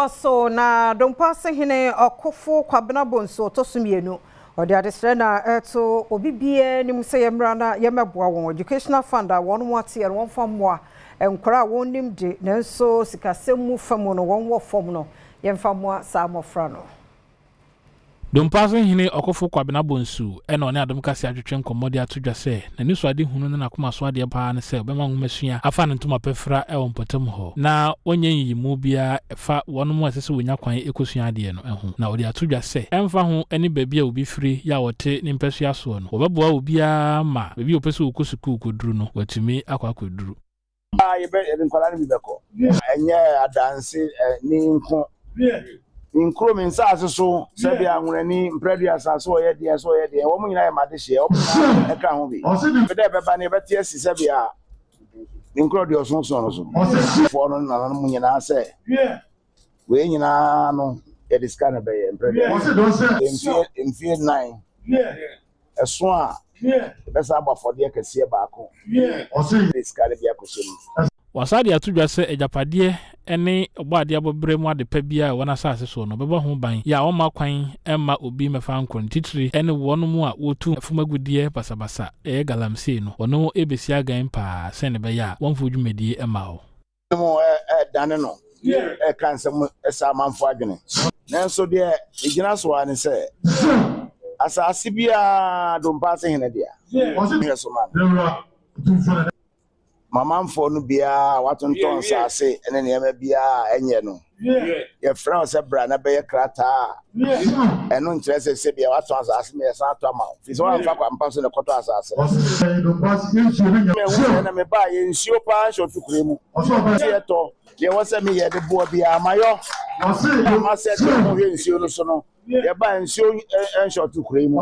So na Dompo Hene Ɔkofo Kwabena Bonsu ɔtɔ so mmienu ɔde adesrɛ na ɛto obi biara anim sɛ yɛmmra na yɛmmɛboa wɔn educational fund a wɔn mo ateɛ no, wɔmfa mmoa nkwaraa a wɔn nim de, nanso sikasɛm mu fam no wɔn wɔ fam no, yɛmfa mmoa saa mmɔfra no. Dompa Hene Ɔkofo Kwabena Bonsu ɛna ɔne Adom Kase atwetwe nkɔmmɔ de ato dwa sɛ n'ani so ade hunu ne n'akoma so adeɛ paa ne sɛ ɔbɛma nwomasua afa ne ntoma pɛfra ɛwɔ mpɔtam hɔ na wɔnyɛ nyiyimu biara ɛfa wɔn mu a ɛsɛ sɛ wɔnya kwan ɛkɔsua adeɛ no ho. Na ɔde ato dwa sɛ ɛmfa ho ne baabi a obi firi yɛ a wɔte ne mpɛsua soɔ no, wɔbɛboa obiara ma baabi a wɔpɛ sɛ wɔkɔ sukuu kɔduru no, wɔatumi akɔ akɔduru. Yɛbɛ yɛde nkwadaa no bi bɛkɔ. Ɛnyɛ adanse ne nko nkuro mi nsaase so, sɛbi anwonani mprɛduasa so ɔyɛ deɛ so ɔyɛ deɛ, wɔn nyinaa yɛ made hyeɛ, wɔn nyinaa ɛka ho bi bɛdɛ ɛbɛba ne yɛbɛte asi sɛbi a ne nkuro deɛ ɔsonson no so foɔ no nananom nyinaa sɛ wei nyinaa no yɛde sika na bɛyɛ mprɛduasa mfie 4 ɛso a yɛbɛsa abɔ afɔdeɛ kɛseɛ baako de sika no bi akɔhyɛ mu. Wɔasa de ato dwa sɛ agyapadeɛ ne ɔbɔadeɛ abɔberɛ mu ade pa biara a ɛwɔ n'asase soɔ no, ɔbɛbɔ ho ban yɛ a ɔmma kwan mma obi mmɛfa nkɔ no, titire ne wɔn mu a wɔtu fam agudeɛ basabasa, ɛyɛ galamsey no, wɔne bɛsi agan paa sɛdeɛ ɛbɛyɛ a wɔmfa dwumadie mma hɔ. Mu ɛdane no ɛka nsɛm ɛsa amanfo adwene, nanso deɛ egyina so ara ne sɛ asase biara Dompa Ase hene dea hwɛ so ma no mamanfoɔ no biara a watontɔn nsase ne nneɛma biara a ɛnyɛ no, yɛfrɛ wo sɛ bra na bɛyɛ krataa a ɛno nkyerɛ sɛ sɛbia watɔn asase ma yɛsan atɔ ama wo, firi sɛ woamfa kwampa so na ɛkɔtɔ asase no. Mehu sɛ na mebaa yɛ nsuo paa nhyɛ ɔto kure mu nti yɛtɔ deɛ ɛwɔ sɛ meyɛ de boa biara mayɔ ama sɛ deɛ mohwɛ nsuo no so no, yɛbaa nsuo nhyɛ ɔto kure mu.